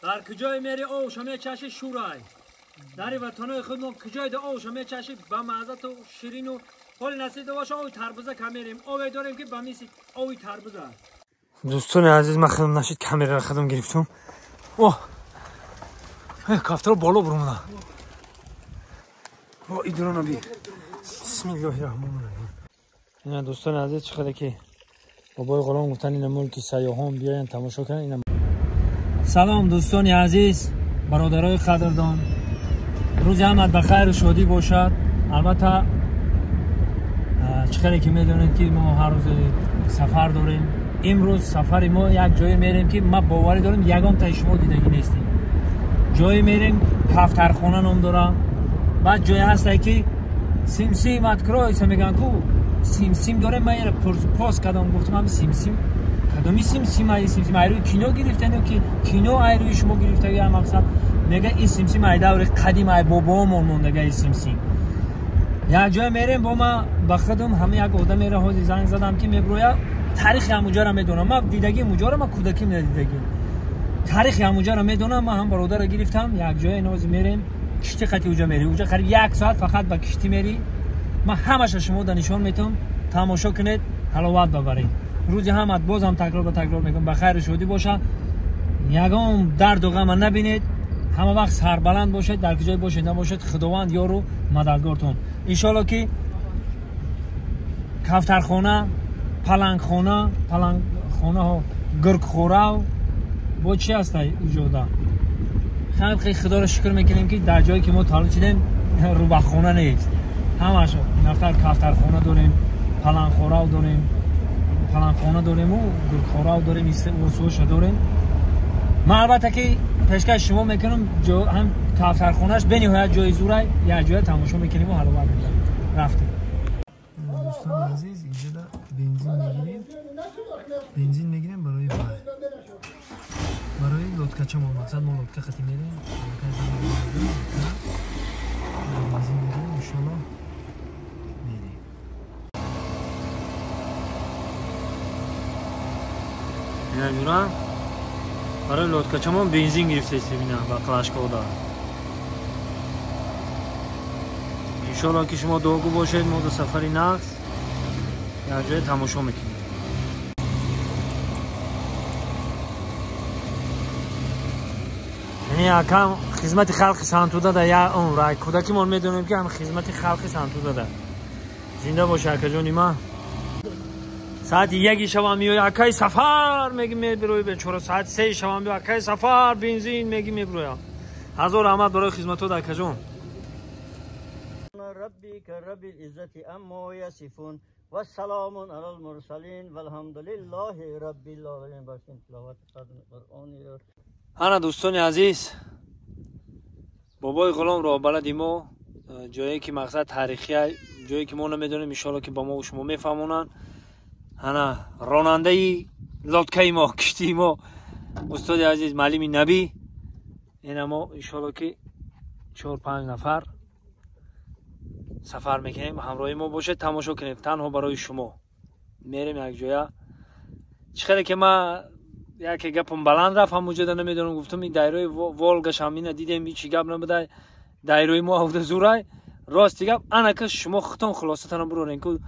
Дар куҷое мери овша мечаши шӯрай. Дари ватанои худмон куҷое да овша мечаши ба маззату ширину ҳоли насиб боша ови тарбуза камерем. Ове дорем ки ба мисли ови тарбуза. Дӯстони азиз, ман худам нашид камераро худам гирифтум. О! Кафтаро боло бурумада. О, идрона би. Бисмиллоҳи раҳмони раҳим. Ина дӯстони азиз, чӣ қадар ки бобои ғулом гуфтан ина мулки сайёҳон биёянд тамошо кунанд. Ина салом дӯстони азиз, бародарои қадрдон. Рӯзи ҳамат ба хайру шодӣ бошад. Албатта чӣ қадар ки медонед ки мо ҳар рӯз сафар дорем. Имрӯз сафари мо як ҷое мерем ки ман боварӣ дорам ягон таи шумо дидагӣ нестем. Ҷое мерем кафтархона ном дорам. Баъд ҷое ҳасте ки симсим откройся мегӯянд ку симсим дорем. Ман яра пос кардам, гуфтам ҳами симсим кадоми симсим ай симсим айрӯи кино гирифтан ё ки кино айрӯи шумо гирифтаги мақсад мега ин симсим ай даври қадим ай бобоомон мондага ин симсим. Як ҷое мерем бо ма ба худам ҳама як одамеро ҳозир занг задам ки меброя таърихи ҳамуҷаро медонам. Ман дидагӣ муҷаро ман кӯдаким надидагӣ. Таърихи ҳамуҷаро медонам. Ман ҳам бародарро гирифтам. Як ҷое ҳозир мерем кишти қати уҷа мери. Уҷа қариб як соат фақат ба киштӣ мери. Ман ҳамаша шумо да нишон метам. Тамошо кунед, ҳаловат бабаред. Рӯзи ҳамат бозам такрор ба такрор мекунам, ба хайру шодӣ боша. Ягон дарду ғама набинед. Ҳама вақт сарбаланд бошед, дар куҷое бошед набошед, Худованд ёру мададгортон. Иншоалло ки кафтархона, палангхона, палангхонаҳо, гургхӯрав бо чи ҳастай уҷода. Хеле Худоро шукр мекунем ки дар ҷое ки мо таваллуд шудем рӯбахона нест. Ҳамаш нафтар кафтархона дорем, палангхӯрав дорем, палангхона дорему гургхӯрав дорем, урсуша дорем. Ман албатта ки пешкаш шумо мекунам, ҳам кафтархонаш бениҳоят ҷои зурай, як ҷоя тамошо мекунем ва ҳаловат мебарем. Рафтем. Дӯстони азиз, инҷода бензин мегирем. Бензин мегирем барои вай. Барои лодкачамон. Мақсад мо лодка хати мерем. Бензин мегирем, иншоалло мерем. Ина ҷура барои лодкачамон бензин гирифтаистем ина ба клашкода. Иншоалло ки шумо дуогӯ бошед, мо до сафари нақс як ҷое тамошо мекунем. Яъне якам хизмати халқи Сантуда да як умр ай кӯдакимон медонем ки ҳам хизмати халқи Сантуда да. Зинда боша акаҷони ман. Соати яки шавам меои акай сафар меги мебирои бечора, соати сеи шавам меои акай сафар бензин меги мебироям. Ҳазор раҳмат барои хизматот акаҷон. ربك رب العزة عما يصفون والسلام على المرسلين والحمد لله رب العالمين. تلاوت قرآن. ҳана дӯстони азиз, бобои ғулом роҳбалади мо ҷое ки мақсад таърихия, ҷое ки мо намедонем, иншоалло ки ба мо шумо мефаҳмонанд. Ҳана ронандаи лодкаи мо, киштии мо, устоди азиз муаллими набӣ. Ина мо иншоалло ки 4-5 нафар сафар мекунем. Ҳамроҳи мо бошед, тамошо кунед. Танҳо барои шумо мерем як ҷоя. Чӣ хеле ки ман яке гапам баланд рафт, ҳамуҷода намедонам, гуфтам ин дайрои Волгаш ҳам ина дидем, ҳичи гап набудай, дайрои мо авда зурай. Рости гап анака шумо худтон хулосатана бурорен ку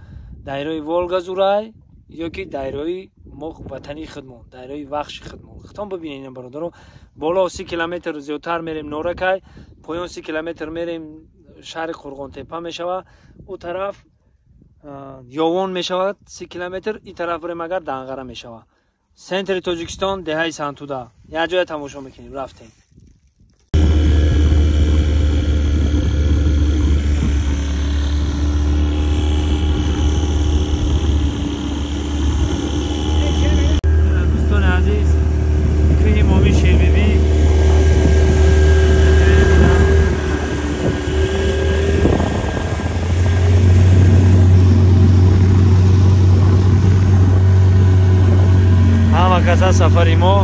дайрои Волга зурай ё ки дайрои мо ватани худмон, дайрои вахши худмон. Худтон бибинед бародаро, боло 30 километр зиёдтар мерем Норакай, поён 30 километр мерем шаҳри Қурғонтепа мешавад, ӯ тараф Ёвон мешавад 30 километр, ин тараф бурем агар Данғара мешавад. Центри Тоҷикистон, деҳаи Сантуда. Як ҷоя тамошо мекунем. Рафтем. Дӯстони азиз, кӯҳи Моми Шербибӣ. Ҳама каса сафари мо.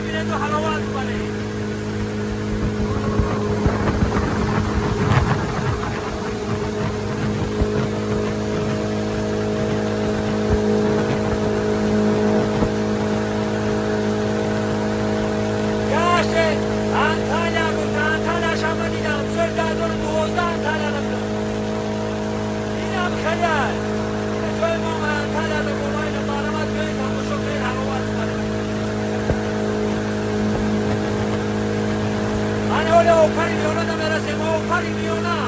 ببینید و حلاوت ببرید. انتالیا گفت انتالیا شما دیدم سال 2012 انتالیا رفتم اینم خیلی این جای ما انتالیا به موبایل برنامه بیایید تماشا کنید حلاوت ببرید. من حالا اوپری میانه نمیرسیم، اوپری میانه.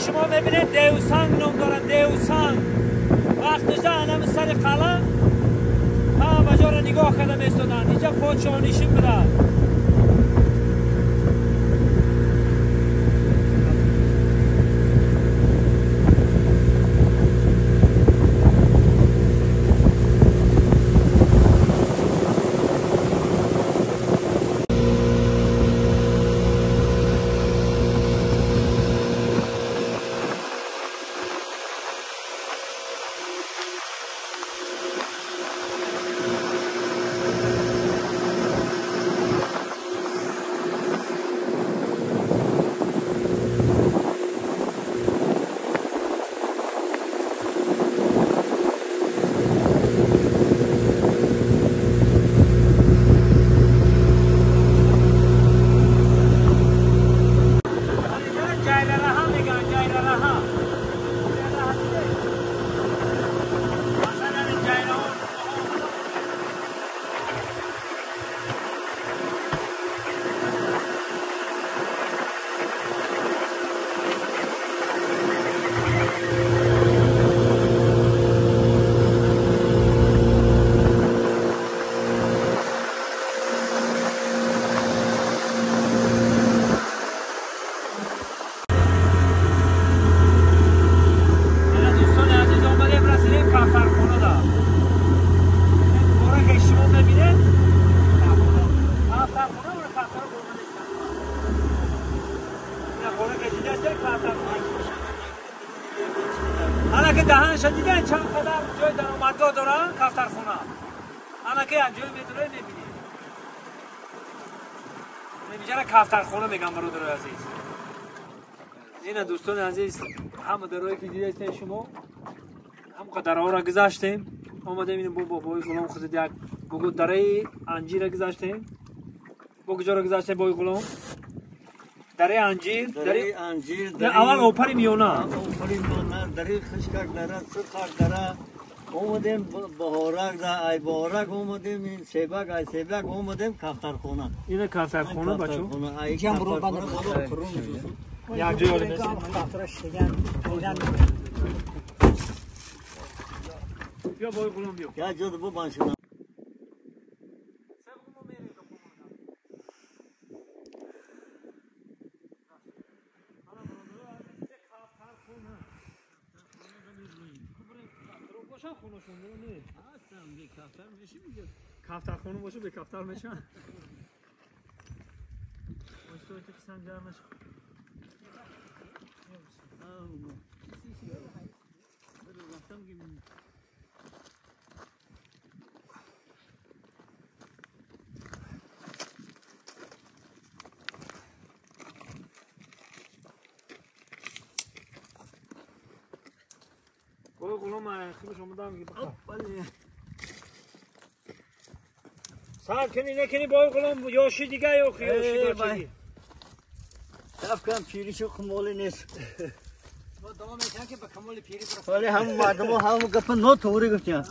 شما میبینید دیوسنگ نام داره، دیوسنگ. وقتش ده انم سر قلم همه جا را نگاه کرده میستادن. اینجا پادشاه نشین بودن. دیدن چند قدر جای درآمدگاه دارن کفترخونه. انا که جای میدونه میبینید. اینجا کفترخونه میگم برادرای عزیز. اینا دوستان عزیز همه درایی که دیدید شما هم قدرها را گذاشتیم. آمدیم این با بابای غلام خود یک بگو دره انجیر گذاشتیم. با کجا را گذاشتیم بابای غلام؟ دره انجیر، دره انجیر، دره اول اوپری میونه. اوپری میونه، دره خشکک دره، سرخک دره. اومدیم بهارک دا، ای بهارک اومدیم این سیبک، ای سیبک اومدیم کفترخونه. اینه کفترخونه بچو. ای کفترخونه یک جای آلی میسیم. بیا بای غلام بیا. یا جد بو بانشنا. کفترخونه باشه به کفتر میشن. وایسا که سنجر نشه. بابا غلام خیلی شما دارم میگه بخواه. سر کنی نکنی بابا غلام یاشی دیگه یا خیاشی بچگی. طرف کم پیریشو کمالی نیست. ما دوام میکنم که به کمال پیری برسم. ولی هم مردم هم گپ نو توری گفتن.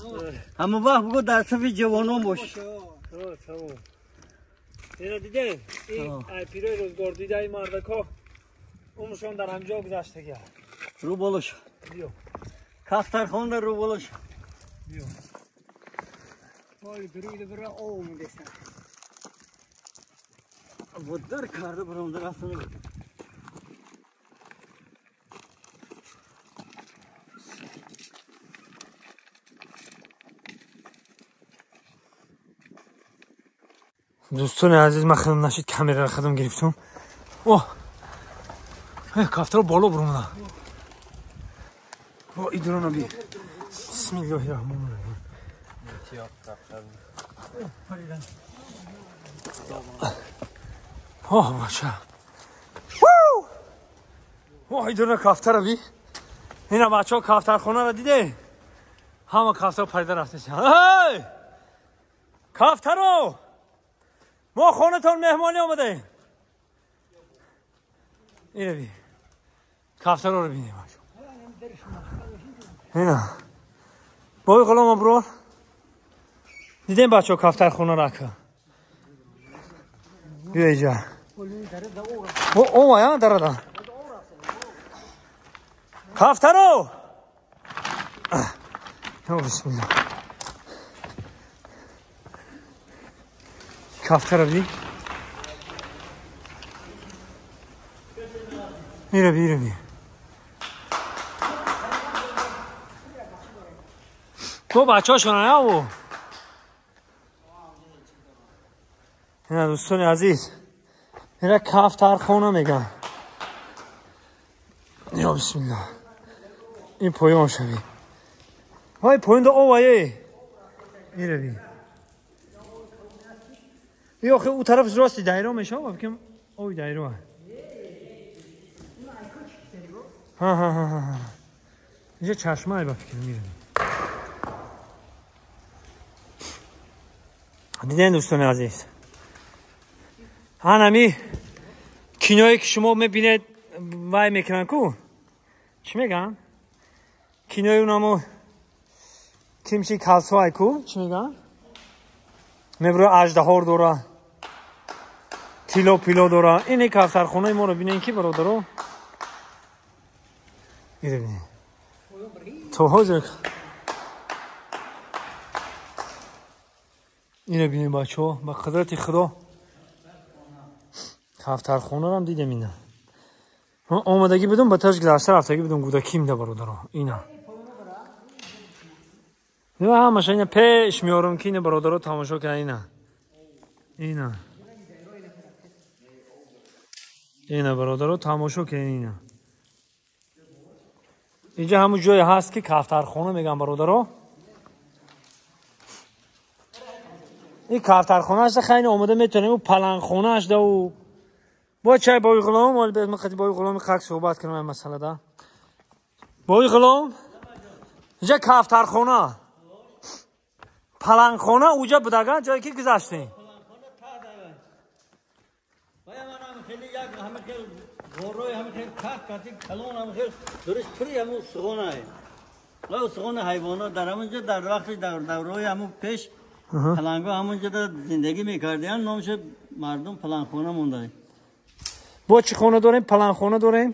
هم وقت بگو در صف جوانان باش. تمام. اینا دیدن این پیرای روزگار دیده این مردکا عمرشون در همجا گذشته گه. رو بالاش. بیا. کفترخانه رو بالاش. بیا. وای درود برا اوم دستن. ودر کرده برام در اصلا. دوستان عزیز من خودم نشید کامرا را خودم گرفتم. اوه کفتر بالا برم. او ایدرانو بی. بسم الله الرحمن الرحیم. اوه بچه. اوه ایدرانو کفتر بی. اینا بچه‌ها کفترخانه را دیده. همه کفتر پریده رفته. هی! کفترو ما خانه تان مهمانی آمده. اینو بی. کفتر رو بینیم. اینا. بای غلام برو. دیدیم بچه ها کفتر خونه را که. بیا اینجا. او او یا داره. Кафтаро! Я бисмиллах. Кафтаро би. Мира би, мира би. Бо бачаҳошона яву. Ина дӯстони азиз, ина кафтархона меган. Я бисмиллах. Ин поён шави. Вай поёнда овае. Мира би. Ё охи у тараф рости дайро мешава, фикр ови дайро. Ҳа ҳа ҳа ҳа. Инҷа чашма ай ба фикр мира. Диден дӯстони азиз. Ҳанами киное ки шумо мебинед вай мекунанд ку? Чӣ мегӯянд? Кинои унамо кимчи калсо ай ку? Чӣ мегӯянд? Мебура аждаҳор дора. Тило пило дора. Ин кафтархонаи моро бинед ки бародаро. Ире бинед. То ҳозир ине бинед бачаҳо, ба қудрати Худо кафтархонаро дидем ина. Омадагӣ будум, ба таш гузашта рафтагӣ будум гудаким да бародаро. Ина. Ина ҳамаша ина пеш меорам ки ина бародаро тамошо кунанд ина. Ина. Ина бародаро тамошо кунед ина. Инҷа ҳамун ҷое ҳаст ки кафтархона мегӯянд бародаро. Ин кафтархонааш хеле омода метавонем, ӯ палангхонааш да ӯ бо чай бои ғулом, ҳол бед ман бои ғулом қак суҳбат кунам ин масъала да. Бои ғулом инҷа кафтархона, палангхона уҷа будага ҷое ки гузаштем. Дар ҳамонҷо дар вақти дар давраҳои ҳамун пеш палангҳо ҳамонҷо зиндагӣ мекарданд, номаш мардум палангхона монда. Бо чӣ хона дорем? Палангхона дорем?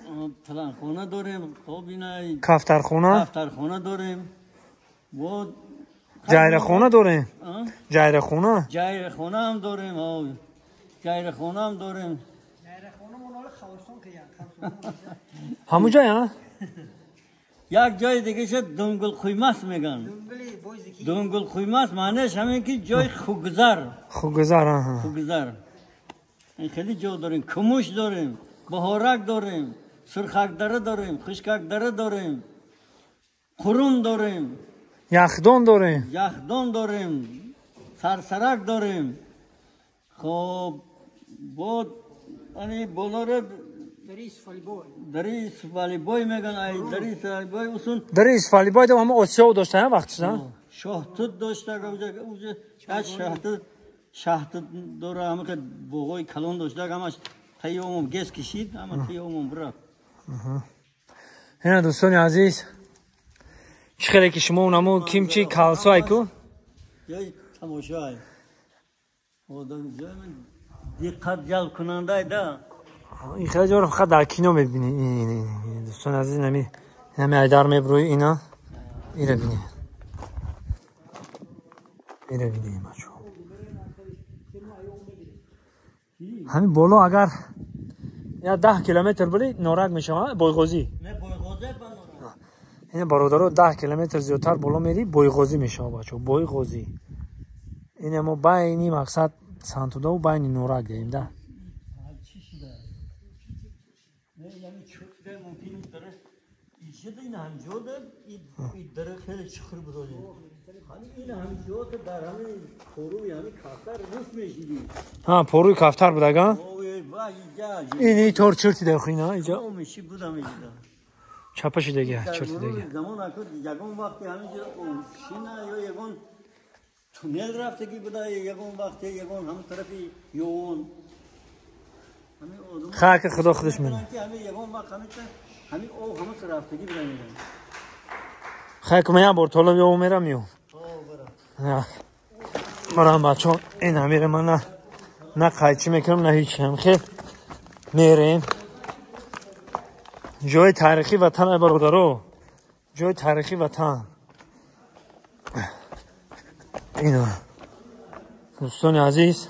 Палангхона дорем, хоб ина кафтархона? Кафтархона дорем. Бо ҷайрахона дорем? Ҷайрахона? Ҷайрахона ҳам дорем, ҷайрахона ҳам дорем. Ҷайрахона моноли Хавостон киян. Ҳамун ҷой, а? Як ҷои дигаша Дунгулқуймас мегӯянд. Дунгулқуймас маънеш ҳамин ки ҷои хугзар. Хугзар, аҳа. Хугзар. Ин хеле ҷо дорем, кумуш дорем, баҳорак дорем, сурхакдара дорем, хушкакдара дорем, қурум дорем, яхдон дорем, яхдон дорем, сарсарак дорем. Хоб бо ани болоро дари Исфалибой мегӯянд, ай дари Исфалибой усун дари Исфалибой дам ҳама осиё дошта, ҳа вақтиш, а? Шоҳтут дошта, уҷа шаҳтут шаҳтут дора, ҳама ки боғои калон дошта, ҳамаш таи омон гес кишид, ҳама таи омон бирафт. Ина дӯстони азиз, чӣ хеле ки шумо унамо кимчи калсо ай ку? Ҷои тамошо ай. Одам ҷои диққат ҷалб кунандай да. Ин хеле ҷоро фақат дар кино мебинӣ. Дӯстони азиз, нами айдар мебурӯи ина. Ира бинед. Ира бинед бачаҳо. Ҳамин боло агар я 10 километр бури норак мешава, Бойғозӣ. Ин бародаро 10 километр зиёдтар боло мери, Бойғозӣ мешава бачаҳо, Бойғозӣ. Ин мо байни мақсад Сантудаву байни норак деем да. Ҳа, поруи кафтар будага? Ин тор чирти да хина иҷа. Чапа шидаги, чирти даги. Туннел рафтагӣ буда, ягон вақте, ягон ҳамон тарафи ёвон. Хаки Худо худаш медонад. Ягон вақт ҳамин об ҳамон рафтагӣ буда мегӯянд. Хайку ман як бор толо ёвон мерам ё. Барам бачаҳо, ин ҳамире ман на қайчӣ мекунам, на ҳеч. Ҳам хел мерем. ҷои таърихи ватан ай бародаро, ҷои таърихи ватан. Ина дӯстони азиз,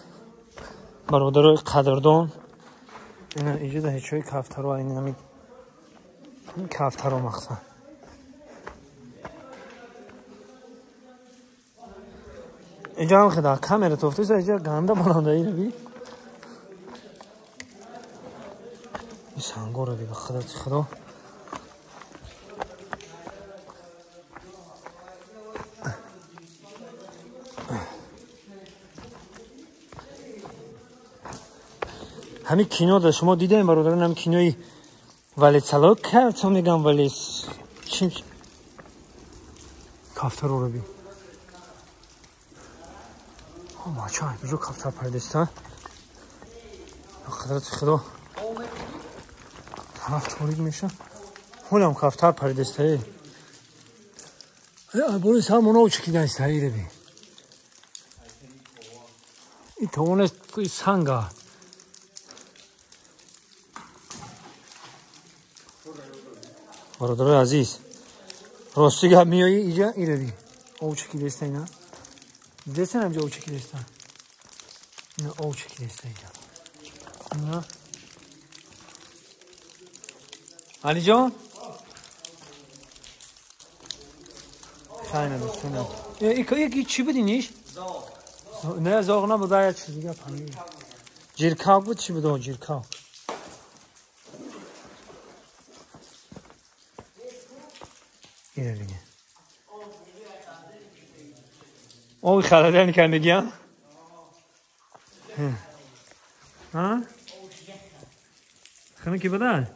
бародарои қадрдон, ина инҷо да ҳечои кафтаро, ин ҳамин кафтаро мақсад. Инҷо ҳам хеда камера тофтеса, инҷо ганда баланда ина би. Ин сангоро би, ба худо худо. Ҳамин кино да шумо дидаем бародарон, ҳамин кинои Валесало калцо мегам валес. Чи кафтароро би. Мача, бижо кафтар паридеста. Қадрати худо. Тараф торик меша. Ҳолам кафтар паридеста. Бори сар моно чекидаиста ире би. И тавонест санга. Бародарои азиз, рости гап меоӣ иҷа ире би. Ов чекидаиста ина. Дидеста инҷа ов чекидаиста. Ина ов чекидаиста иҷа. Ина. Алиҷон? Хайна дӯстона. Ики чӣ буд иниш? Не, зоғ набуд, як чиз дига памир. Ҷиркав буд, чӣ буд он ҷиркав? Ире дига. Оби халадани кандагиам? Ҳа? Хунуки буда?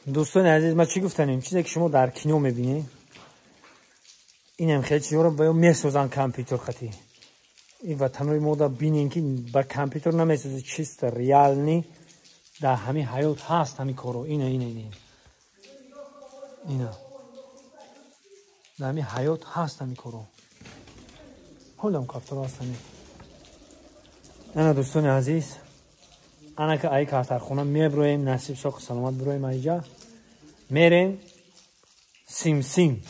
Дӯстони азиз, ман чӣ гуфтанем? Чизе ки шумо дар кино мебинед, инам хеле чизҳоро ба ё месозанд компютер хати. Ин ватанои мо да бинем ки ба компютер намесозад, чисто реални дар ҳамин ҳаёт ҳаст ҳамин коро. Ина, ина, ина. Ина. Дар ҳамин ҳаёт ҳаст ҳамин коро. Ҳолам кафтаро ҳаст ҳамин. Ана дӯстони азиз, ана ки ай кафтархона меброем, насиб соқ саломат бироем айҷа. Мерем Симсим.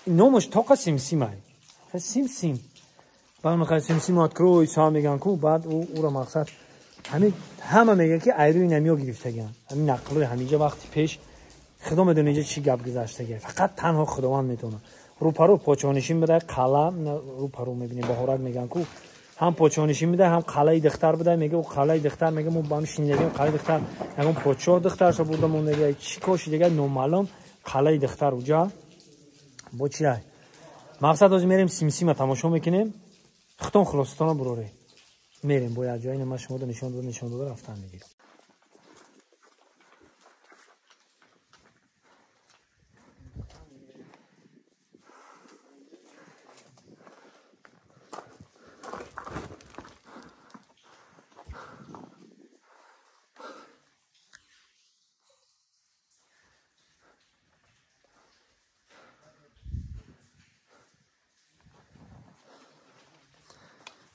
Номаш тоқа Симсим ай. Симсим. Баъд мехоҳад Симсим открой, са меган ку, баъд ӯро мақсад ҳамин ҳама мегӯяд ки айрӯи намиё гирифтагиан. Ҳамин нақлҳои ҳаминҷа вақти пеш худо медонад инҷа чӣ гап гузаштагия. Фақат танҳо Худованд метавонад. Рӯпарӯ почонишин буда, қалам рӯпарӯ мебинем, баҳорак меган ку, ҳам почонишин буда, ҳам қалаи духтар буда, мега ӯ қалаи духтар, мега мо ба ҳам шинидагем, қалаи духтар ягон подшоҳ духтарша бурда мондага, чӣ коши дига номаълум, қалаи духтар уҷа бо чи ай. Мақсад ҳозир мерем Симсима тамошо мекунем, хутон хулосатона бурорем. Мерем бо як ҷой, ина ман шуморо нишон дода рафтан мегирам.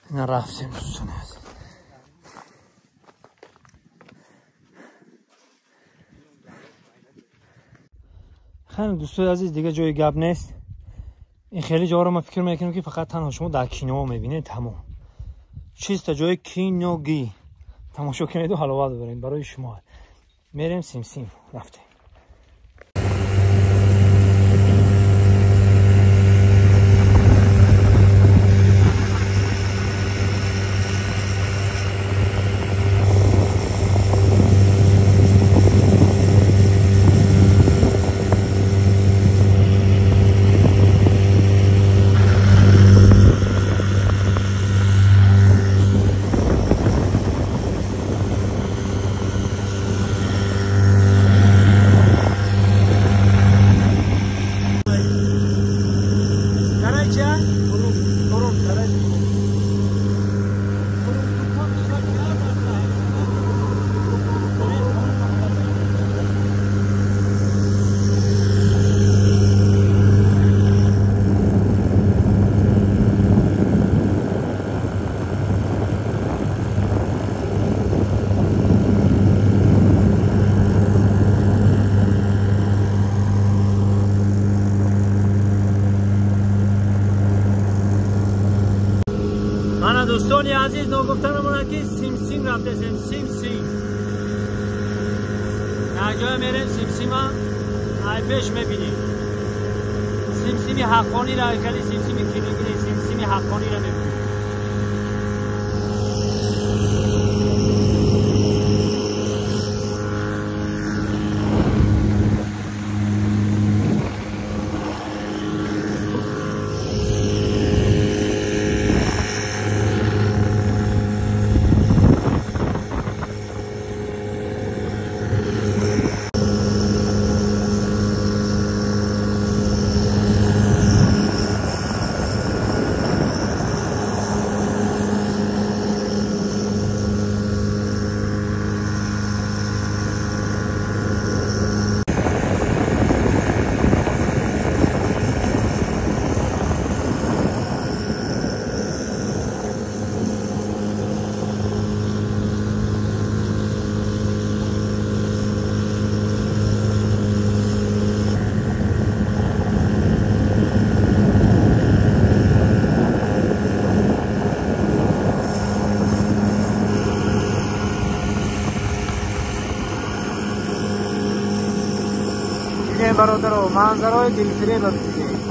Ина рафтем дӯстони азиз. Хеле дӯстои азиз, дига ҷои гап нест. Ин хеле ҷоро ман фикр мекунам ки фақат танҳо шумо дар киноҳо мебинед, тамом. Чиста ҷои киногӣ. Тамошо кунеду ҳаловат бибаред барои шумо. Мерем Симсим, рафтем. Дӯстони азиз, ногуфта намонад ки Симсим рафтесем, Симсим. Як ҷое мерем Симсима, ай пеш мебинем. Симсими ҳаққониро, хеле симсими клиники, симсими ҳаққониро мебинем. Бародаро, манзарои дилфиреба бибинед.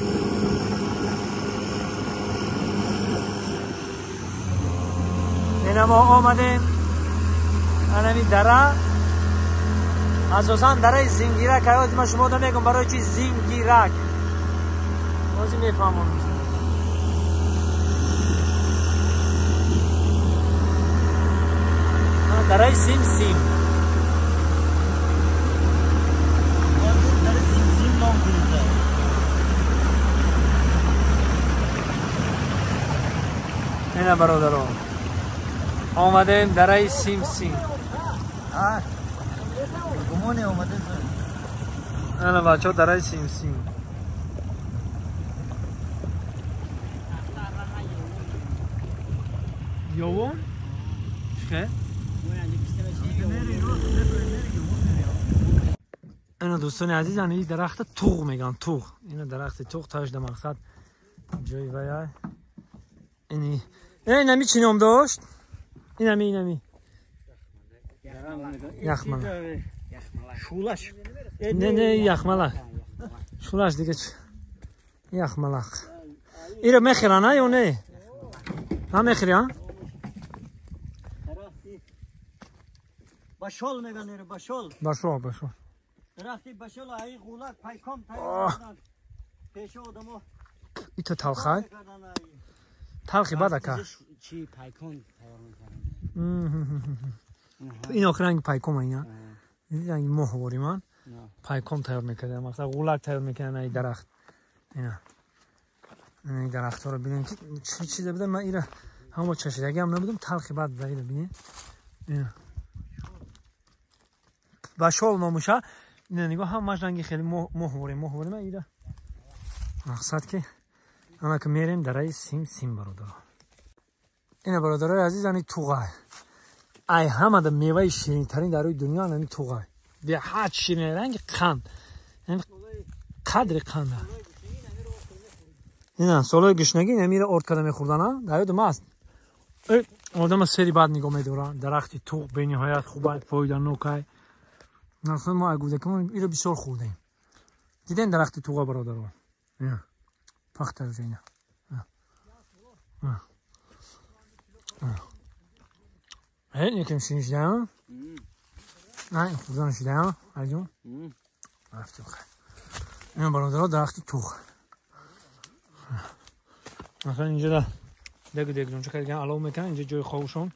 Ина мо омадем анами дара, асосан дараи Зингирак. Ҳаёти ман шумо мегӯм барои чи Зингирак, ҳозир мефаҳмон. Дараи Симсим. Ина бародаро, омадем дараи Симсим. Ана бачаҳо, дараи Симсим. Ёвон? Чӣ? Ина дӯстони азиз, ана ин дарахта туғ мегӯянд, туғ. Ина дарахти туғ, таш да мақсад ҷои вая. Ини инами чӣ ном дошт? Инами, инами. Яхмалак. Шулаш. Не, не, яхмалак. Шулаш дига чӣ? Яхмалак. Иро мехӯранд, а ё не? Ҳа, мехӯрӣ, а? Башол мегӯянд иро, башол. Башол, башол. Дарахти башол, ай ғулак пайком тайёр карданд. Пеши одамо. Ито талхай? Талхи бад ака. Чи пайкон тайёр мекарданд. Ин охир ранги пайком ина. Ранги моҳвори ман. Пайком тайёр мекардам. Мақсад ғулак тайёр мекардам ай дарахт. Ина. Ин дарахтҳоро бинем ки чӣ чизе буда, ман ира ҳамо чашидагиам набудам, талхи бад буда, ира бинем. Ина. Башол номуша. Ина нигоҳ, ҳамаш ранги хеле моҳвори, моҳвори ман ира. Мақсад ки ана ки мерем дараи Симсим, бародаро. Ина бародарои азиз, ани туғай. Ай ҳамада меваи ширинтарин дар рӯи дунё ани туғай. Беҳад ширин, ранги қанд. Қадри қанда. Ина солҳои гушнагӣ инамиро орд карда мехӯрдана, дар ёдам аст. Одама сери бад нигоҳ медорад. Дарахти туғ бениҳоят хубай, фоиданокай. Нахӯ мо ай гудакамон иро бисёр хӯрдем. Дидем дарахти туға, бародаро? Ина. Пахта уже ина. Некем ширин шидаам? Не, хӯрдан шидаам, Алиҷон? Рафтем хай. Ина бародаро, дарахти туғ. Масалан инҷо дег дегдонча кардаган алов мекунанд, инҷо ҷои хобшон.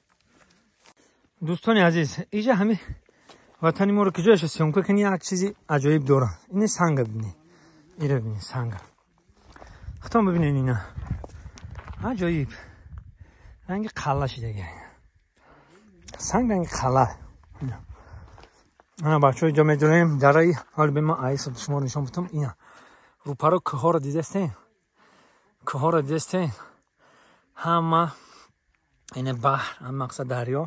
Дӯстони азиз, инҷа ҳами ватани моро ки ҷояша съёмка кунӣ, як чизи аҷоиб дорад. Ини санга бибинед. Ира бибинед, санга. Худтон бибинед ина. Аҷоиб. Ранги қалла шидаги. Санг ранги қалла. Ана бачаҳо, инҷо медонем дараи ҳоли бе ман айс шуморо нишон бидам. Ина. Рӯпаро кӯҳҳоро дидастен? Кӯҳҳоро дидастен? Ҳама ина баҳр, ҳама мақсад дарё.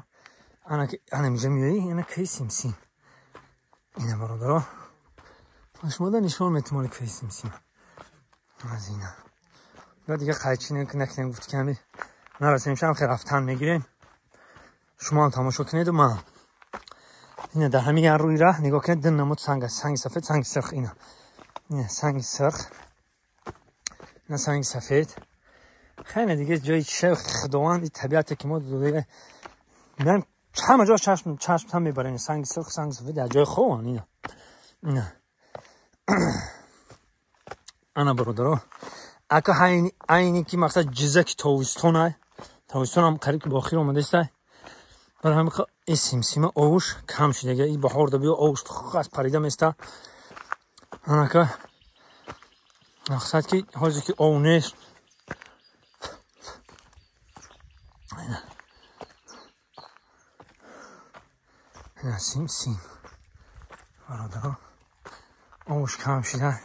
Ана ки ана инҷо меоӣ, ина кӯҳи Симсим. Ина бародаро, шумо да нишон метумоли кӯҳи Симсим. Аз ина. Ё дига қайчи накунем, гуфт ки ҳами Нарасем шам хел рафтан мегирем. Шумо ҳам тамошо кунеду ман. Ина дар ҳамин як рӯи раҳ нигоҳ кунед, ду намуд санг аст. Санги сафед, санги сурх. Ина. Ина санги сурх. Ина санги сафед. Хеле дига ҷои чиша худованд табиате ки мо дода. Ман ҳама ҷо чашм чашм ҳам мебарем. Санги сурх, санги сафед дар ҷои хобанд ина. Ина. Ана бародаро. Ака айни ки мақсад ҷизаки тобистон ай. Тобистон ҳам қариб ки ба охир омадааст. Барои ҳамин ин симсима овуш кам шуда. Ин баҳор да биё овуш аз парида места. Анака мақсад ки ҳозир ки ов нест. Ина симсим. Бародаро овуш кам шуда.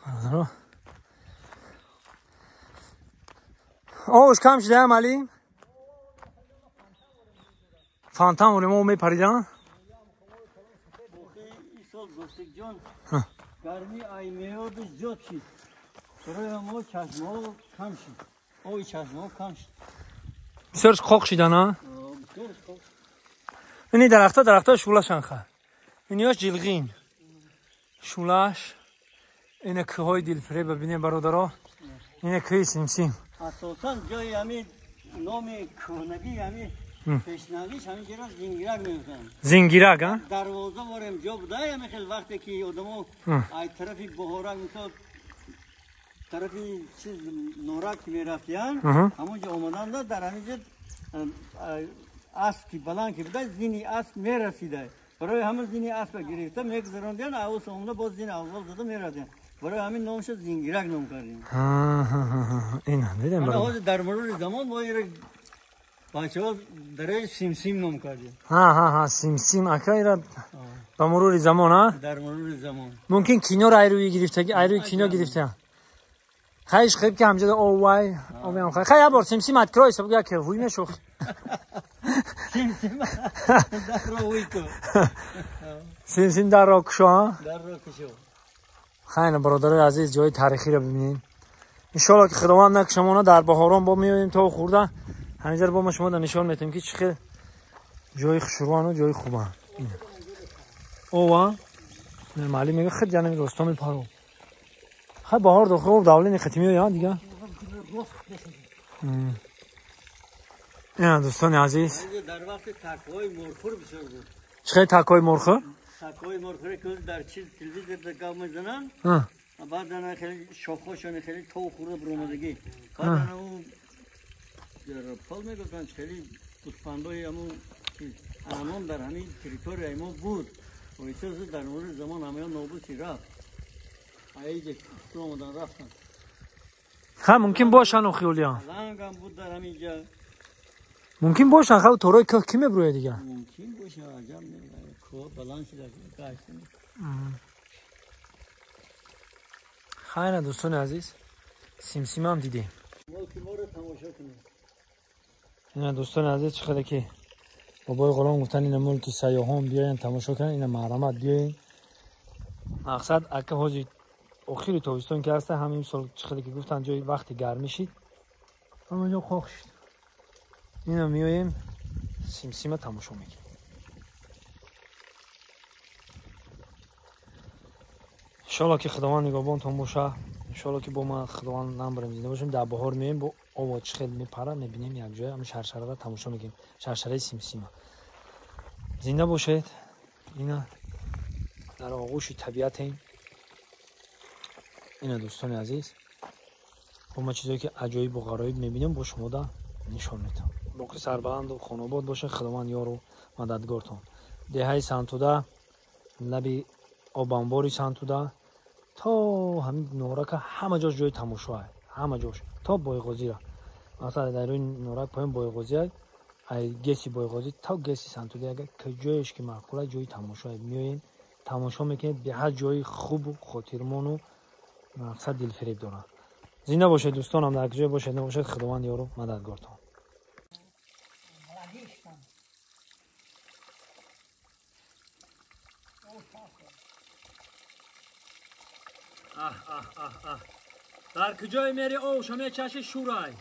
Бародаро овуш кам шуда малим. Фонтан олимо мепаридан. Гарми аймеоду зиёд шид. Барои мо чашмаҳо кам шид. Оби чашмаҳо кам шид. Бисёр қоқ шидан, а? Ини дарахта, дарахта шӯлашан ха. Иниёш ҷилғин. Шӯлаш. Ина кӯҳҳои дилфиреб бибинем бародаро. Ина кӯҳи симсим. Асосан ҷои ҳамин номи кӯҳнагӣ ҳамин пешнавиш ҳамин ҷоро зингирак мегуфтанд. Зингирак, а? Дарвоза ворем ҷо буда, ҳамин хел вақте ки одамо ай тарафи Бухорак мисол тарафи чиз Норак ки мерафтиянд, ҳамон ҷо омаданда дар ҳамин ҷо асп ки баланд ки буда, зини асп мерасида. Барои ҳамин зини аспа гирифта мегузарондиянд, аввал омада боз зини аввал зада мерафтиянд. Барои ҳамин номашо зингирак ном кардем. Ина дидем бародар. Ҳозир дар мурури замон мо иро бачаҳо дараи симсим ном кардем. Ҳа, симсим ака ира ба мурури замон, а? Дар мурури замон. Мумкин киноро айрӯи гирифтаги, айрӯи кино гирифта. Хайш хеб ки ҳамҷода овай, оваям хай. Хай як бор симсим открой, саб як ҳуй мешух. Симсим дарро ҳуй ку. Симсим дарро кушо, а? Дарро кушо. Хайна бародарои азиз, ҷои таърихиро бибинем. Иншоалло ки худованд накушамона дар баҳорон бо меоем то хурда. Ҳаминҷаро бо ма шумо да нишон метем ки чӣ хел ҷои хушрӯану ҷои хубанд. Ова маълим мега хид янами роста мепаро. Хай баҳор дохил давлени хати меояд дига. Ина дӯстони азиз. Дар вақти такҳои морхӯр бисёр буд. Чӣ хел такҳои морхӯр? Такҳои морхӯре ки дар чиз телевизор гап мезананд. Баъдан хеле шохҳошон хеле тов хӯрда баромадагӣ. Баъдан ӯ пол мегуфтанд хеле гӯсфандои ҳамун чиз ҳамон дар ҳамин территорияи мо буд. Оисоз дар мурури замон ҳамаён нобуд шид рафт. Аиҷа омадан рафтанд. Ха мумкин бошанд охиёлиям. Лангам буд дар ҳамин ҷа. Мумкин бошанд, ха торои кӯҳ кӣ мебурӯяд дига? Мумкин бошанд, аҷаб кӯҳ баланд шуда гашт. Хайна дӯстони азиз, симсимам дидем. Мулки моро тамошо кунед. Ина дӯстони азиз, чӣ хеле ки бобои ғулом гуфтанд, ина мулки сайёҳон биёянд тамошо кунанд, ина маҳрамат биёен. Мақсад ака ҳоҷи охири тобистон ки ҳаста, ҳамин сол чӣ хеле ки гуфтанд ҷои вақти гармӣ шид, ҳамон ҷо қоқ шид. Ина меоем симсима тамошо мекунем. Иншоалло ки худованд нигоҳбонтон боша. Иншоалло ки бо ма худованд намбарем зинда бошем. Дар баҳор меоем, бо ово чӣ хел мепара мебинем, як ҷоя ҳамин шаршараро тамошо мекунем. Шаршараи симсима. Зинда бошед. Ина дар оғӯши табиатем. Ина дӯстони азиз, бо ма чизое ки аҷоибу ғароиб мебинем, бо шумо да нишон метам. Боқӣ сарбаланду хонобод бошед, худованд ёру мададгортон. Деҳаи Сантуда, лаби обанбори Сантуда, то ҳамин Норака ҳама ҷош ҷои тамошоа, ҳама ҷош то Бойғозира. Масалан дар рӯи Норак поён Бойғозия, ай геси Бойғозӣ то геси Сантуда, агар ҷоеш ки маъқула ҷои тамошоа меоем, тамошо мекунед, беҳад ҷои хубу хотирмону мақсад дилфиреб дорад. Зинда бошед дӯстонам, дар ҷое бошед набошед, худованд ёру мададгортон. Аҳ аҳ аҳ аҳ. Дар куҷое мери овша мечаши шӯрай.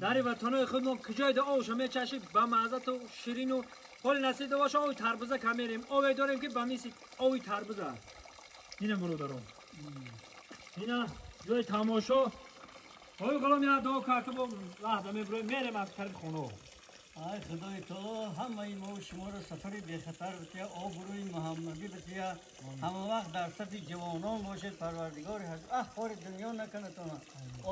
Дари ватанои худ мо куҷое да овша мечаши ба маззату ширину ҳоли насиб боша ови тарбуза ка мерем. Ове дорем ки ба мисли ови тарбуза. Ина бародарон. Ина ҷои тамошо. Ой ғулом я дуо кард бо лаҳза меброем мерем аз тарафи хона. Ай худои таоло ҳамаи мо шуморо сафари бехатар бития, обрӯи муҳаммадӣ бития, ҳама вақт дар сафи ҷавонон бошед, парвардигори ҳаст. Аҳ, хори дунё накунатона.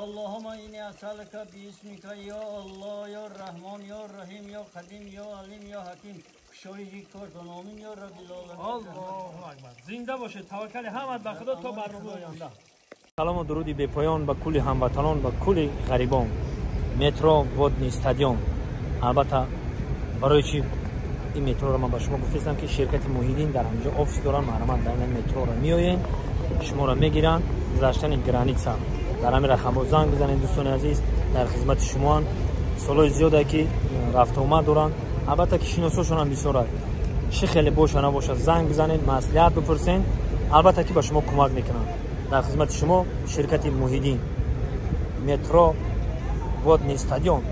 Аллоҳума инни асалака биисмика ё Аллоҳ, ё Раҳмон, ё Раҳим, ё Қадим, ё Алим, ё Ҳаким. Кушои кортон. Омин ё Раббил оламин. Аллоҳу акбар. Зинда бошед. Таваккали ҳамат ба Худо то барномаи оянда. Салому дуруди бепоён ба кулли ҳамватанон, ба кулли ғарибон. Метро Водный стадион. Албатта барои чи ин метроро ман ба шумо гуфтаистам ки ширкати Муҳиддин дар ҳаминҷо офис доранд. Марҳамат, дар ин метроро меоед, шуморо мегиранд, гузаштани граница. Дар ҳамин рақамҳо занг бизанед, дӯстони азиз, дар хизмати шумоанд. Солҳои зиёде ки рафтуомад доранд, албатта ки шиносошонам бисёрад. Чӣ хеле боша набошад, занг бизанед, маслиҳат бипурсед, албатта ки ба шумо кӯмак мекунанд. Дар хизмати шумо ширкати Муҳиддин, метро Водный стадион.